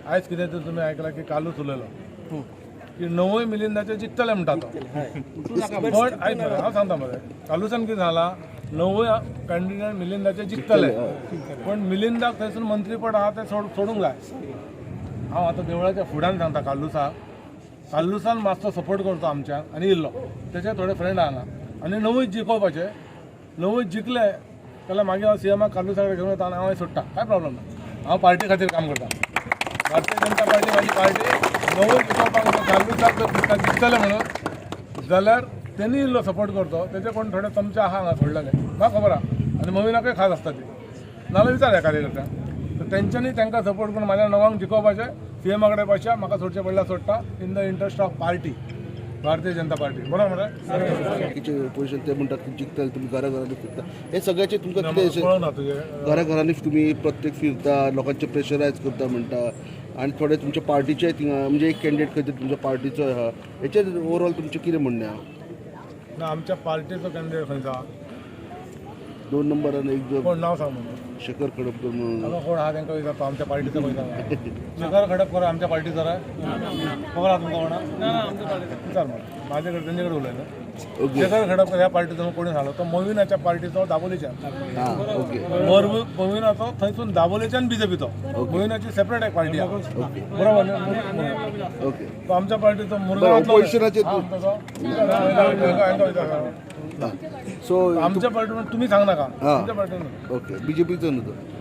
आयज कितें तर तुमी आयकलां की कालूच उलयलो की णवूय मिलिंदाचे जिखतले म्हणटा तो. पण आयक मरे, हांव सांगता मरे, कालूसान कितें जाला, णवूय कॅन्डिडेट मिलिंदाचे जिखतले, पण मिलिंदाक थंयसून मंत्रीपद आहा तें सोडूंक जाय. हांव आतां देवळाच्या फुड्यान सांगता, कालुसाक, कालुसान मातसो सपोर्ट करचो आमच्या आनी इल्लो तेचे थोडे फ्रेंड हांगा आनी णवूय जिखोवपाचे. णवूय जिखले जाल्यार मागीर हांव सीएमाक कालुसा कडेन घेवन वता आनी हांव सोडटा. कांय प्रॉब्लम ना. हांव पार्टी खातीर काम करता. भारतीय जनता पार्टी माझी पार्टी. णवूय जिखोवपाक कालुसाक जर जिखतले म्हणून जाल्यार तेणी इल्लो सपोर्ट करचो. तेचे कोण थोडे चमचे आहा हांगा सोडलेले, म्हाका खबर आहा आनी मोविनाकय खास आसता ती, नाजाल्यार विचार कार्यकर्त्यांक. तर तेंच्यांनी तांकां सपोर्ट करून म्हाज्या णवांक जिखोवपाचें. सीएमा कडेन पयशे म्हाका सोडचे पडल्यार सोडटा, in the interest of party, Bharatiya Janata party. बरोबर मरे? बाकीचे पोझिशन ते म्हणटात की जिखतले, तुमी घरा घरांनी फिरता, हे सगळ्याचे तुमकां कितें अशें कळना तुजें. घरा घरांनी तुमी प्रत्येक फिरता, लोकांचे प्रेशरायज करता म्हणटा आनी थोडे तुमच्या पार्टीचे थिंगा, म्हणजे एक कॅन्डिडेट खंय तरी तुमच्या पार्टीचो आहा. हेचेर ओवरऑल तुमचें कितें म्हणणें आहा? ना, आमच्या पार्टीचो कॅन्डिडेट खंयचो आहा? 2 नंबरान एक जो कोण, नांव सांग म्हणून. शेखर खडपकर म्हणून. हांगा कोण आहा तांकां विचारता, आमच्या पार्टीचो खंयचो आहा? शेखर खडपकर आमच्या पार्टीचो रे? खबर आहा तुमकां कोणा? विचार मला, माझ्याकडे तेंचे कडेन उलयलो. शेखर खडपकर ह्या पार्टीचो कोणी सांगलो? तो मोविनाच्या पार्टीचो, दाबोलीच्यान. हां ओके मोविनाचो थंयसून दाबोलीच्यान बीजेपीचो. मोविनाची सेपरेट एक पार्टी आहा, बरोबर न्ही? ओके. तो आमच्या पार्टीचो मुरगांवांतलो. ऑपोजिशनाचे. आमच्या सो पार्टी तुम्ही सांग नाका. हा. आमच्या पार्टीन. ओके, बीजेपीचो न्हू तो.